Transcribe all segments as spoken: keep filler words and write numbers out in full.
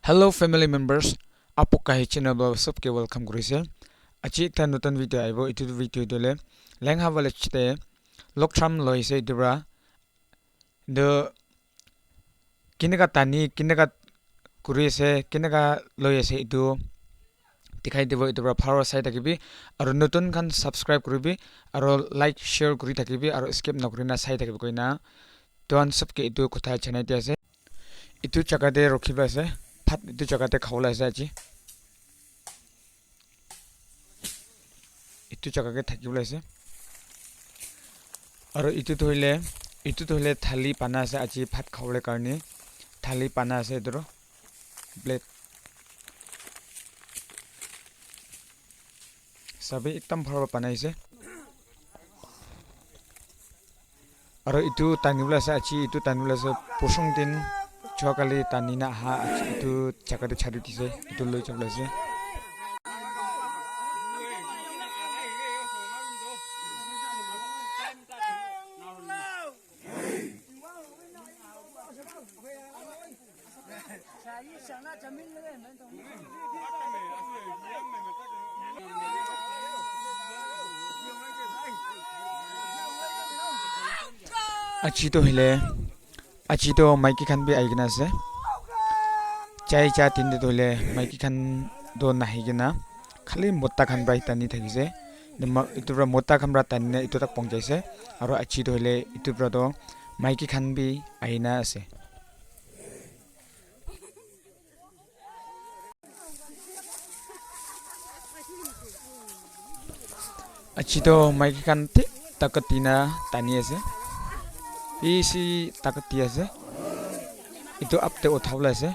Hello family members, Apuk Kahi channel ba sob ke welcome kurise. Aji ekta notun video aibo, itu video tu le Lengha village te Lokcham loise itu pra. Do kineka tani, kineka kuri ase, kineka loi ase itu dikhai dibo, itu pra bhal sai thakibi. Aru notun khan subscribe kuribi, aru like, share kuri thakibi, aru skip nakurina sai thakibi koina. Tuan sob ke itu kotha janai di ase. Itu jaga te rukhi pai ase. Bhat itu jaga te khabole ase aji. Itu jaga ke thakibole ase. Aru itu tu hoile, itu tu hoile thali bana ase aji bhat khabole karne. Thali bana ase itu tu. Plate. Sabi ekdam bhal para banai ase. Aru itu tani bole ase aji, itu tani bole ase. Pusung din jua kali tani na aha aji, itu jaga te chari dise, itu loi jabole ase. Aji toh hoile, aji toh maiki khan bi ahi kena ase. Chai cha tin te toh hoile maiki khan toh nahi kena, khali mota khan para tani thakise. Etu pra mota khan para tani na etu tak pohunchai se. Aru aji toh hoile etu pra toh maiki khan bi ahina ase. Aji toh maiki khan thik takat dina tani ase. Bishi takat di ase. Etu up te uthabole ase.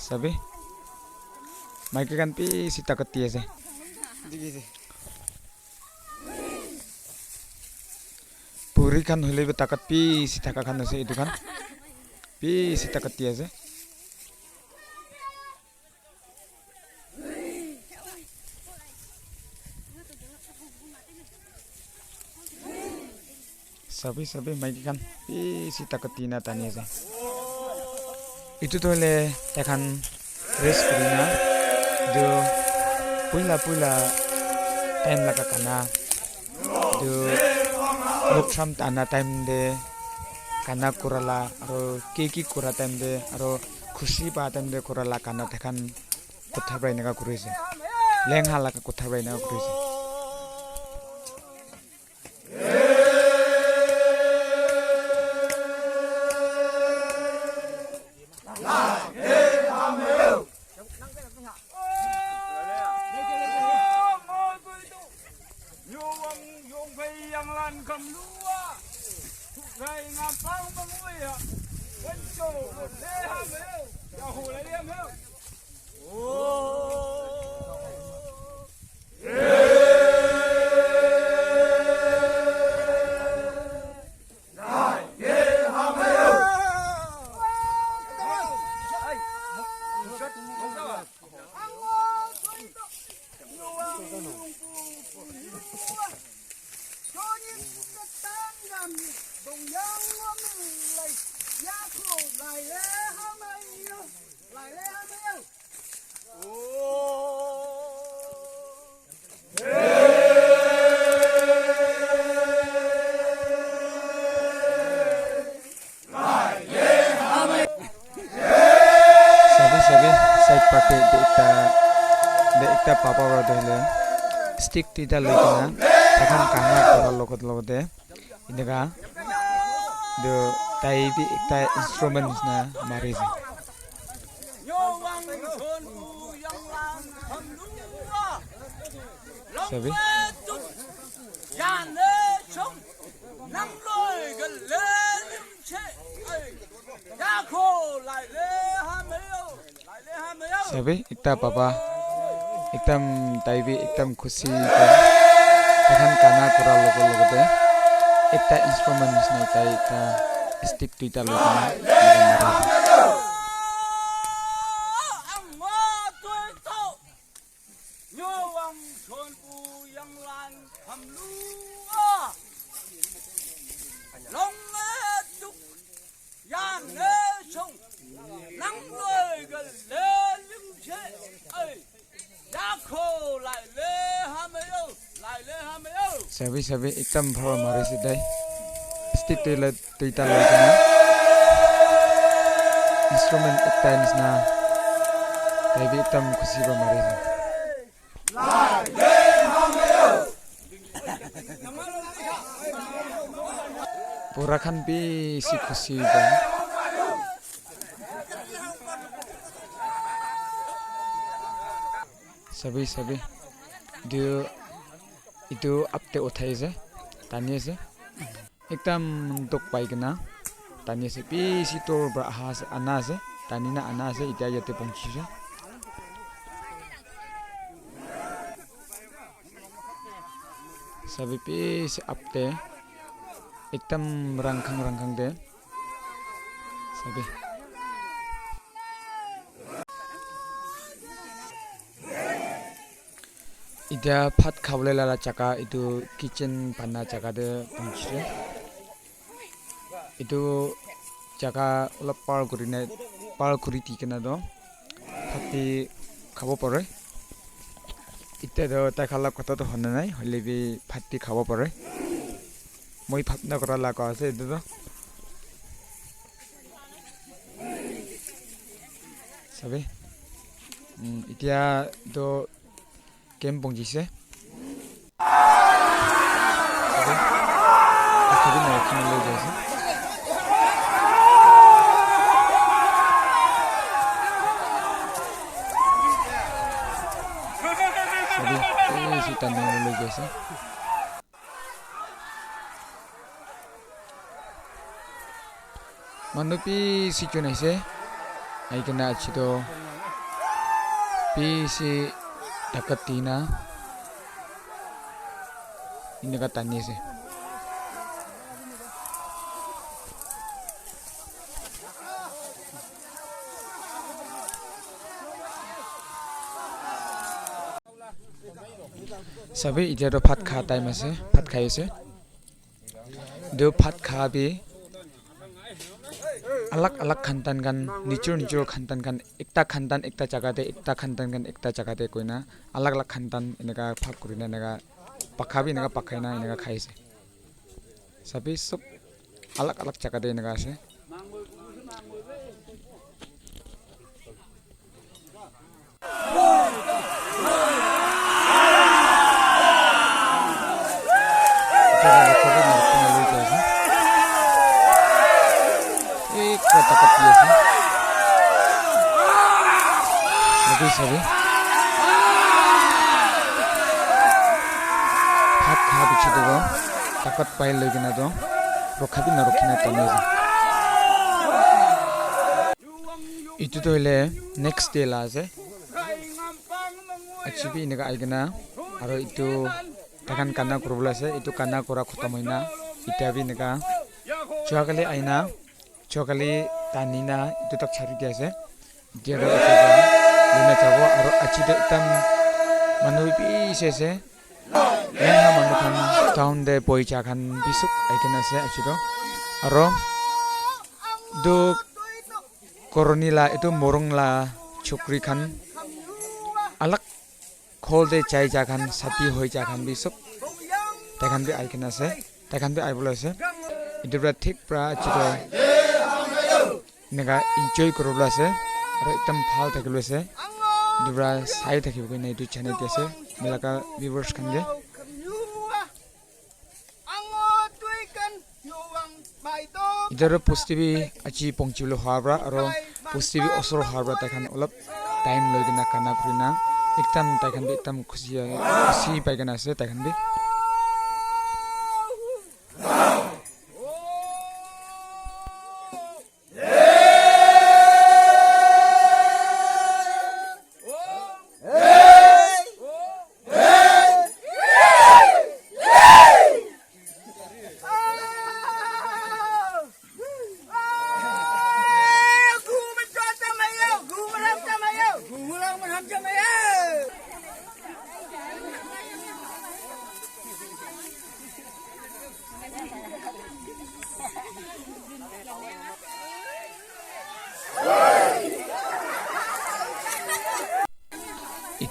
Sabi? Maiki khan bishi takat di ase. Puri khan hoile bi takat bishi thaka khan ase etu khan. Bishi takat di ase. Sabi, sabi, maiki khan bishi takat dina tani ase. Etu toh hoile tai khan rest kurina, etu puila, puila time laga gana, etu program tana time te gana kura la, aru ki ki kura time te, aru khushi pa time te kura la gana tai khan kotha para eneka kuri ase. Lengha laga kotha para eneka kuri ase. Sabi, sabi, side party de ekta, de ekta papa para toh hoile stick duita loi kena, tai khan gana kura logot logot de, eneka, etu tai bi ekta instrument nishina mari ase. Sabi? Sabi, ekta papa, ekdam tai bi ekdam khushi ase. Tai khan gana kura logot logot de ekta instrument nishina tai ekta stick duita loi kena eneka mari ase. Sabi sabi ekdam bhal mari se tai. Stick toilet duita loi kena. Instrument ekta nisna. Tai bi ekdam khushi para mari se. Pura khan bishi khushi hoikena. Sabi sabi. Etu, etu up te uthai ase. Tani ase. Ekdam duk pai kena tani ase, bishi dur para aha ase, ana ase, tani na ana ase, itya yate pahunchi se. Sabi bishi up te, ekdam rangkhang rangkhang te, sabi. Itya bhat khabole la jaga, etu kitchen bana jaga te pahunchise. Etu jaga olop par kurina, par kuri di kena toh bhat bi khabo pare. Itya toh tai khan la kotha toh hona nai, hoile bi bhat bi khabo pare. Moi bhabna kura laga ase etu toh. Sabi. Mm, itya toh camp pahunchise. Sabi. Sabi na rakhina loi jaise. Sabi. Ei, sita na loi jaise. Manu bishi jon aise. Ahi kena aji toh bishi takat dina eneka tani ase. Sabi, itya toh bhat kha time ase, bhat khai ase. Etu bhat kha bi alag alag khandan khan, nijor nijor khandan khan, ekta khandan ekta jaga te, ekta khandan khan ekta jaga te koina alag alag khandan eneka bhag kurina eneka pakha bi eneka pakhai na eneka khai ase. Sabi sob alag alag jaga te eneka ase. Ekta takat di ase. Sabi, sabi. Bhat kha piche te toh takat pai loi kena toh rokha bi na rokhi na tani ase. Etu toh hoile next day la ase. Aji bi eneka ahi kena aro etu taikhan gana kuribole ase. Etu gana kura khotom hoina itya bi eneka jua kali ahina, jua kali tani na etu tak chari di ase. Itya toh etu para loina jabo aro aji toh ekdam manu bishi ase. Yate manu khan town te bohi ja khan bishi ahi kena ase aji toh. Aro etu Koroni la, etu morung la chokri khan alak khol te jai ja khan, sati hoi ja khan bi sob tai khan bi ahi kena ase, tai khan bi ahi bole ase. Etu para thik para aji toh eneka enjoy kuri bole ase, aro ekdam bhal thaki bole ase. Etu para sai thaki bo koina etu channel te ase, moi laga viewers khan ke. Etu aro bosti bi aji pongchi bole hua para aro bosti bi osor hua para tai khan olop time loi kena gana kuri na ekdam tai khan bi ekdam khushi, khushi pai kena ase tai khan bi.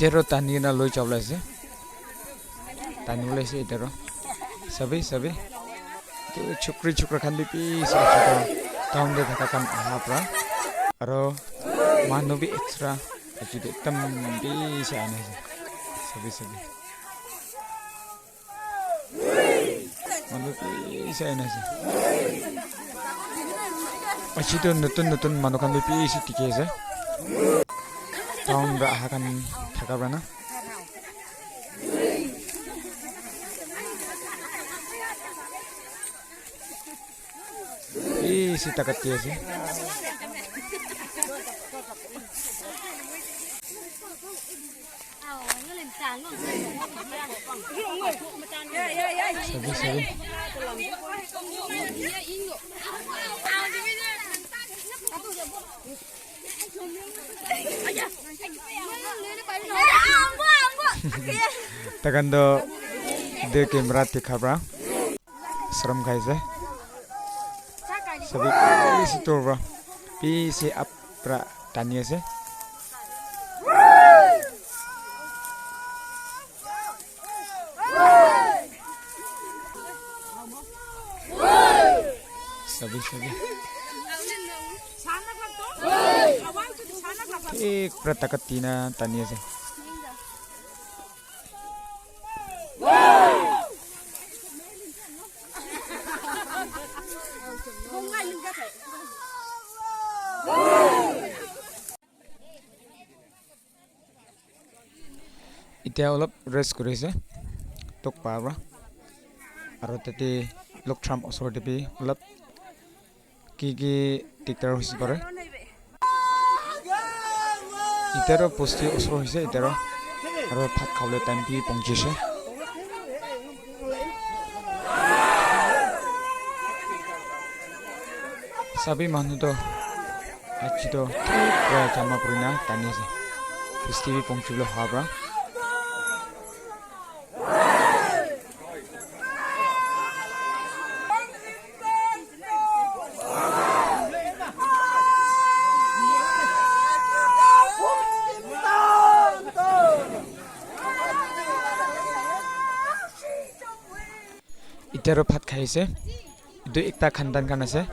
Tero tani na loi jabole ase. Tani bole ase tero. Sabi, sabi. Tu chukri chukra khan bi bishi ase town te thaka khan aha pra. Aro manu bi extra. Etu ekdam bishi ana ase. Sabi, sabi. Manu bishi aina ase. Achi tu notun notun manu khan bi bishi dikhi ase. Town ra aha khan thaka bana. Bishi takat di ase. Sabi, sabi. Takan do de camera dikha pra. Saram khai ase. Sabi bishi dur pra. Bishi up pra tani ase. Sabi, sabi. Ek pra takat dina tani ase. Etiya olop rest kuri ase, tok pa pra. Aro tate log tram osor te bi olop ki ki dikdar hoise pare. Etiya toh bosti osor hoise etiya toh. Aro bhat khabole time bi pongchise. Sabi manu toh aji toh thik pra jama kurina tani ase. Bosti bi pongchibole hoa pra. Etiya toh bhat khai ase. Etu ekta khandan khan ase.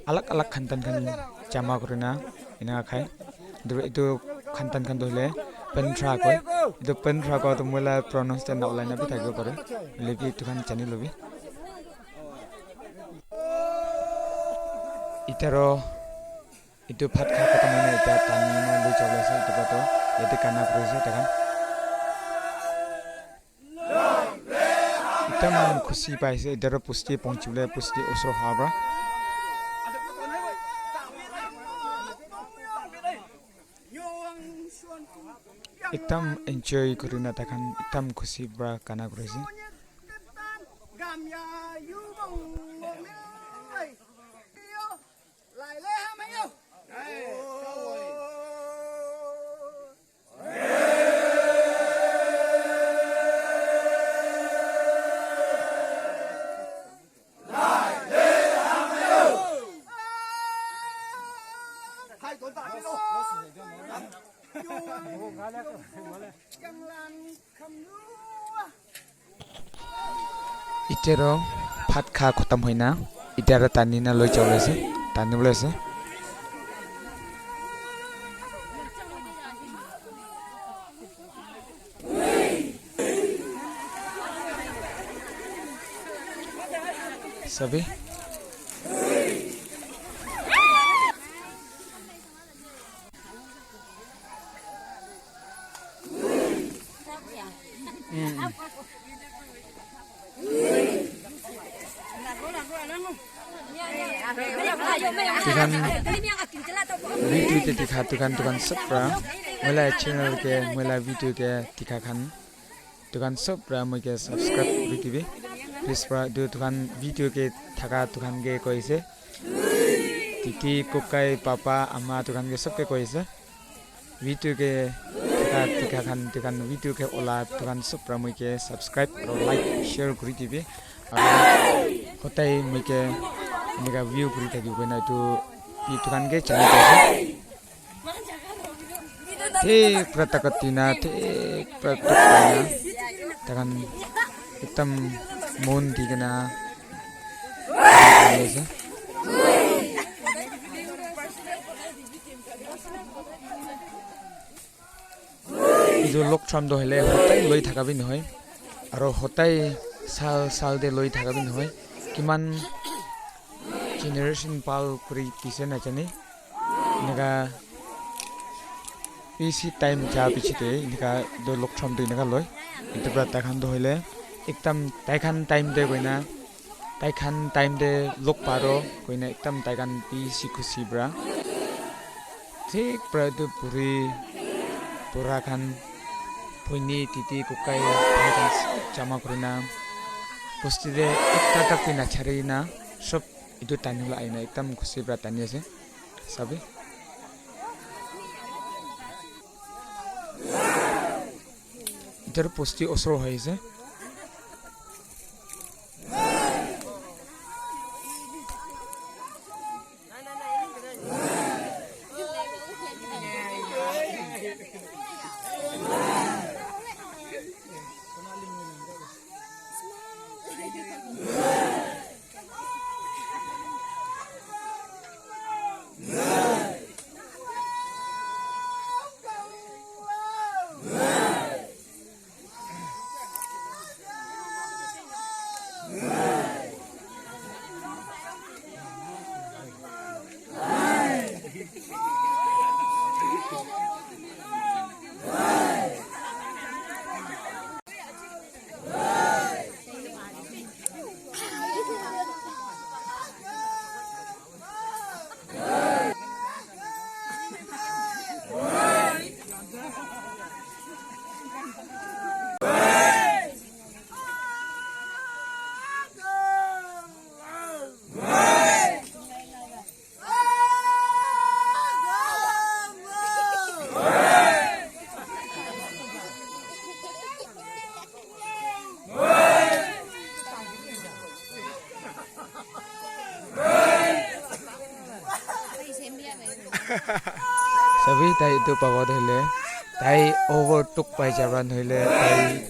Alag alag khandan khan jama kurina eneka khai. Etu, etu khandan khan toh hoile Pendra koi. Etu Pendra koi toh moi la pronounce te na olai na bi thakibo pare. Hoile bi etu khan jani lobi. Etiya toh etu bhat kha khatam hoina etiya tani na loi jabo ase. Etu pa toh yate gana kuri ase taikhan. Ekdam khushi pai ase, etiya toh bosti pongchibole, bosti osor hoa pra. Ekdam enjoy kurina taikhan ekdam khushi pra gana kuri ase. Etiya toh bhat kha khatam hoina, etiya toh tani na loi jabo ase, tani bole ase. Sabi. Dukan video te dikha dukan dukan sab pra moi la channel ke moi la video ke dikha khan dukan sab pra moi ke subscribe kuri dibi please pra etu dukan video ke thaka dukan ke koi ase titi kokai papa ama dukan ke sab ke koi ase. Video ke thaka dikha khan dukan video ke ola dukan sab pra moi ke subscribe aro like share kuri dibi aro hotai moi ke eneka view kuri thaki koina etu dukan ke channel te ase. Thik pra takat dina, thik pra tuk dina. Takan ekdam mon di kena ase. Etu log thram toh hoile hotai loi thaka bi nohoi, aro hotai sal sal te loi thaka bi nohoi, kiman generation pal kuri dise najane, eneka bishi time ja piche te eneka toh log thram toh eneka loi. Etu pra tai khan toh hoile ekdam tai khan time te koina tai khan time te log paro koina ekdam tai khan bishi khushi pra. Thik pra etu buri bura khan bhuini titi kokai bhai khan sob jama kurina bosti te ekta tak bi nachari na sob etu tani bole ahina ekdam khushi pra tani ase sabi. Etu bosti osor hoi ase. Sabi tai etu papa tu hoile tai over tuk pai jaba nohile tai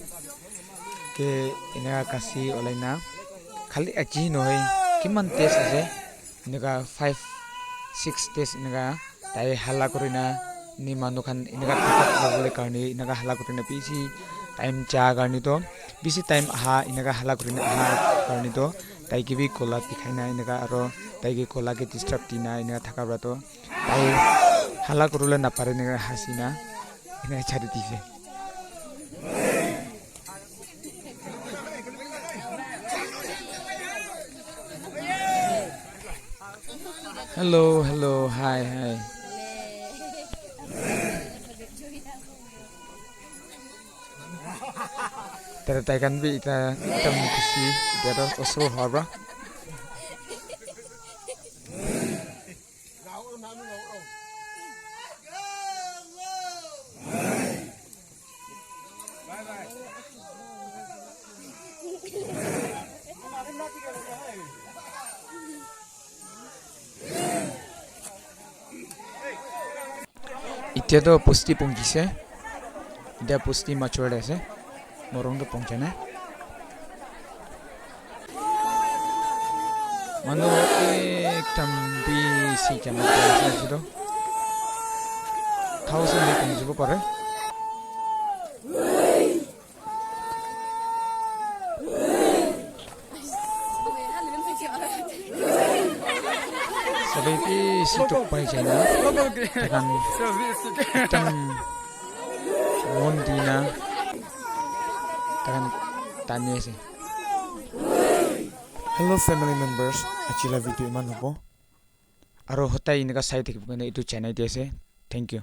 ke eneka kasi olai na khali aji nohoi kiman taste ase eneka five six days eneka tai hala kurina ni manu khan eneka thaka lobole karne eneka hala kurina bishi time ja karne toh bishi time aha eneka hala kurina aha karne toh tai ke bi gola dikhai na eneka aro tai ke gola ke disturb dina eneka thaka para toh tai hala kuribole napare eneka hasi na eneka chari dise. Hello, hello, hi, hi. Tar tai khan bi eta ekdam khushi, eta toh osor howa para. Etia toh bosti pongise. Etia bosti major te ase. Morung toh pongja nai. Manu ekdam bishi jama kuri ase etu toh. Thousand te pongji bo pare. Sabi bishi tuk pai jai na. Takan ekdam mon di na. Takan tani ase. Hello family members, aji la video iman hobo. Aro hotai eneka sai thakibo karne etu janai di ase. Thank you.